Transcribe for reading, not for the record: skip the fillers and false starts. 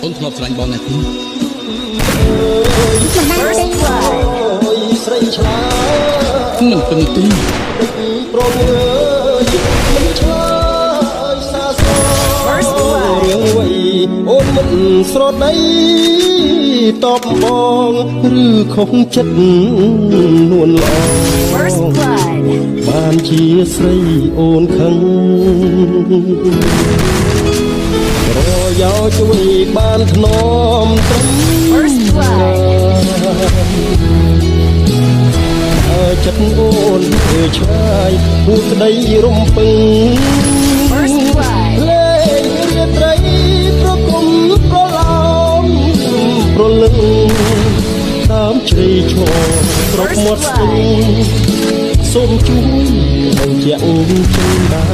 អូនធ្លាប់ស្រឡាញ់បងណាស់ទេ មិនបានទេ First blood. អូយស្រីឆ្លើយ មិនពិនទេ ព្រមអើយមិនឆ្លើយសាស First blood. រឿងអ្វីអូនមិនស្រដីតបបងឬខុសចិត្តនួនល្អ First blood. បានជាស្រីអូនខឹងរយោជួយបានធ្នមត្រឹម First blood. ហើយចិត្តអូនធ្វើឆ្ងាយហួក្តីរំពឹង First blood. លេងរាត្រីប្រគុំប្រឡោមប្រលឹងតាមជ្រៃឈរគ្រប់ First មាត់ស្ទឹង blood. សូមជួយបញ្ជាក់ចិនដា